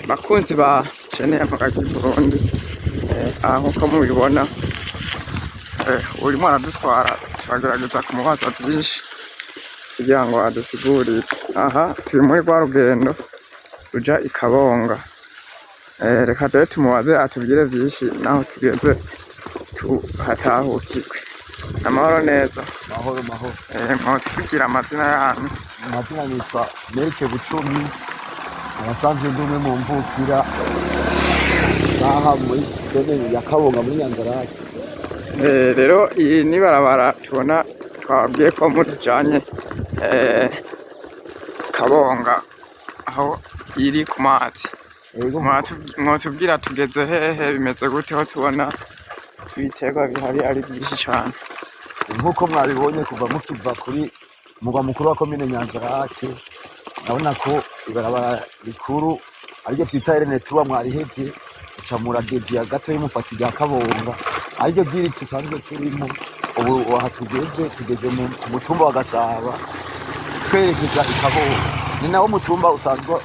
Bakunzi ba chaîne ya Mpaka Burundi, aha nkuko mubibona, urimo aradutwara, turagerageza kumubaza vyinshi kugira ngo adusigurire. Aha turi muri rwa rugendo ruja i Kabonga. Reka rero tumubaze atubwire vyinshi naho tugeze tuhatahukirwe. Amahoro neza? Mahoro, mahoro. Mwotubwira amazina yanyu? Amazina nitwa Merike Bucumi, abasanzwe ndi umwe mu mvukira ngaha muri zone ya Kabonga muri Nyanzarake. Rero iyi ni barabara tubona twababwiye ko mutujanye Kabonga aho iri ku mazi. Yego. Mwotubwira tugeze hehe, bimeze gute, ho tubona ibiterwa bihari ari vyinshi cane? Nk'uko mwabibonye kuva mukiva kuri mugwa mukuru wa komine Nyanzarake, ndabona ko ibarabara rikuru ariryo twita RN3 mwarihevye, uca muradeviya gato mufata irya Kabonga, ariryo ryiri dusanzwe turimo ubu. Aha tugeze, tugeze mu ku mutumba wa Gasaba twerekeza i Kabonga. Ni nawo mutumba usanzwe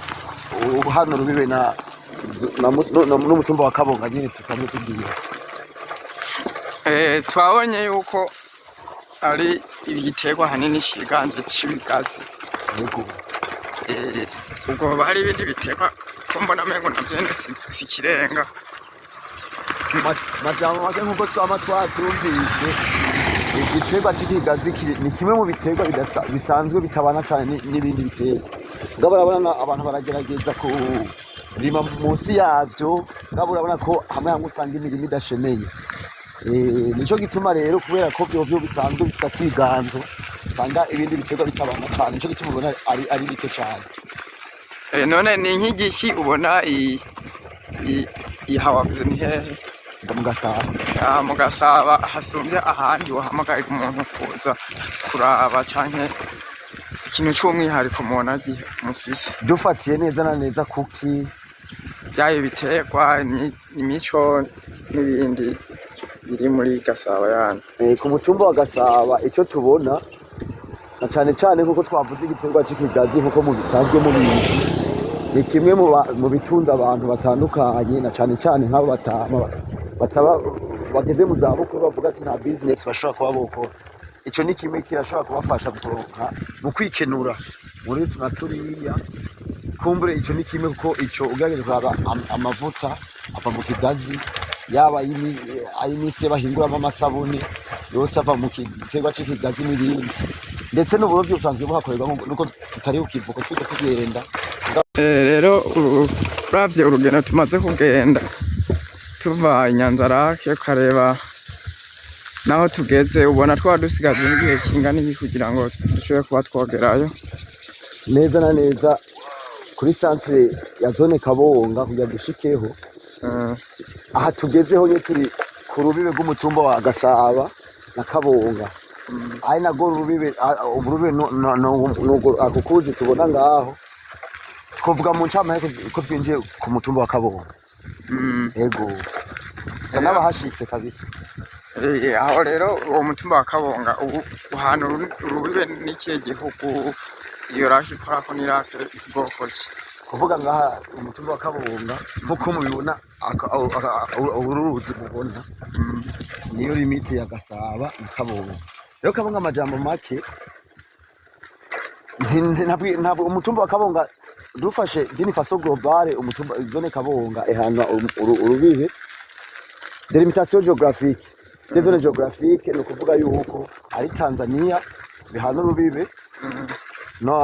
uhana urubibe na n'umutumba wa Kabonga nyene dusanzwe tugiye. Twabonye yuko ari igiterwa hanini ciganje c'ibigazi. Yego. Ubwo hoba hari ibindi biterwa ko mbona mengo navyo nyene si ikirenga? Majambo make, nk'uko twama twavyumvise, igiterwa c'ikigazi ni kimwe mu biterwa bisanzwe bitabana cane n'ibindi biterwa. Mugabo urabona abantu baragerageza kurima munsi yavyo, mugabo urabona ko hamwe hamwe usanga imirima idashemeye. Nico gituma rero, kubera ko vyovyo bisanzwe bifise akiganzo, usanga ibindi biterwa bitabana cane, nico gituma ubona ari bike cane. None ni nk'igiki ubona i hawavuze ni hehe? Mu Gasaba. Ah, mu Gasaba hasumvye ahandi wohamagaye umuntu kuza kuraba, canke ikintu c'umwihariko mubona mufise? Dufatiye neza na neza kuki? Vyaba ibiterwa, imico n'ibindi biri muri Gasaba yanyu. Ku mutumba wa Gasaba, ico tubona na cane cane, nkuko twavuze, igiterwa c'ikigazi, nkuko mubisanzwe mubizi, ni kimwe mu bitunze abantu batandukanye, na cane cane nk'abo batama bataba bageze mu zabukuru, bavuga ati nta business bashobora kuba bokora. Ico ni kimwe kirashobora kubafasha kuronka mu kwikenura muri utu na turiya. Kumbure ico ni kimwe, kuko ico ugerageje kuraba amavuta ava mu kigazi, yaba ay'imise bahinguramo amasabuni, yose ava mu giterwa c'ikigazi n'ibindi. Ndetse n'uburovyi busanzwe buhakorerwa, nuko tutari kukivuko turiko tugenda. Rero uravye urugendo tumaze kugenda tuva i Nyanzarake, ukareba naho tugeze, ubona twaba dusigaje n'igihe kingana iki kugira ngo dushobore kuba twogerayo? Neza na neza kuri centre ya zone Kabonga kugira dushikeho, aha tugezeho nye turi ku rubibe rw'umutumba wa Gasaba na Kabonga, ari narwo rubibe, urubibe ako kuzi tubona ngaho. Twovuga mu ncamake ko twinjiye ku mutumba wa Kabonga. Ego, sa n'abahashitse kabisa. Aho rero uwo mutumba wa Kabonga ubu uhana urubibe n'ikihe gihugu? Iyo lac ikorako ni lac bwoko ki? Kuvuga ngaha umutumba wa Kabonga, nk'uko mubibona, uru ruzi mubona niyo limite ya Gasaba na Kabonga. Rero Kabonga, amajambo make, ntabwo umutumba wa Kabonga dufashe d'une façon globale, umutumba zone Kabonga ihana urubibe, délimitation géographique des zones géographiques, ni ukuvuga yuko ari Tanzania bihana urubibe no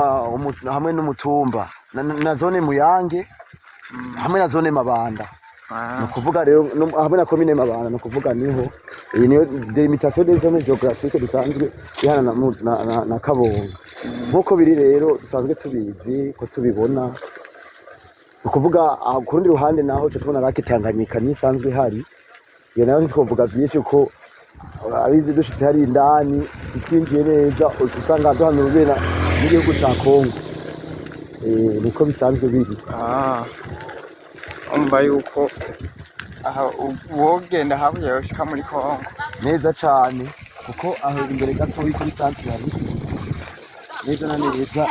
hamwe n'umutumba na zone Muyange hamwe na zone Mabanda. Ni ukuvuga rero hamwe na komine Mabanda. Ni ukuvuga niho iyi niyo délimitation des zones géographiques dusanzwe ihana na Kabonga. Nk'uko biri rero dusanzwe tubizi ko tubibona, ni ukuvuga aho ku rundi ruhande naho uca tubona lac Tanganyika niyo isanzwe ihari. Iyo nayo ntitwovuga byinshi kuko abizi dushitse hari indani twinjiye neza, uca usanga duhana urubibe n'igihugu ca Kongo. Niko bisanzwe biri. Ah, umva yuko aha wogenda hakurya yoshika muri Kongo. Neza cane, kuko aho imbere gatoyi kuri centre hari neza na neza.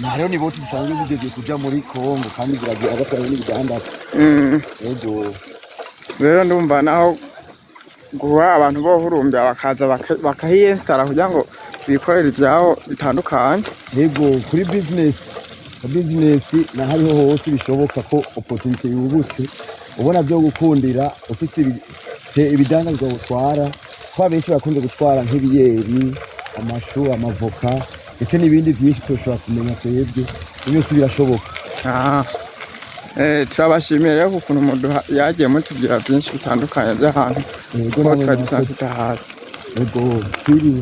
Na hariho n'iboti zisanzwe zigeze kuja muri Kongo kandi ziragiye agatwara n'ibidandazwa. Ego. Rero ndumva naho guha abantu bohurumbira bakaza bakahiyesitara kugira ngo bikorere ivyabo bitandukanye. Ego, kuri business na hariho hose bishoboka ko opportunity yubutse ubona byo gukundira ufite ibidandazwa utwara, kuko abenshi bakunze gutwara nk'ibiyeri, amashu, amavoka ndetse n'ibindi byinshi tushobora kumenya twebwe, byose birashoboka. Ah. Turabashimiye rero ku kuntu muduha yagiye mutubwira byinshi bitandukanye by'ahantu Yego, ko namwe twari dusanzwe murakoze. tutahazi. Ego, twiriwe.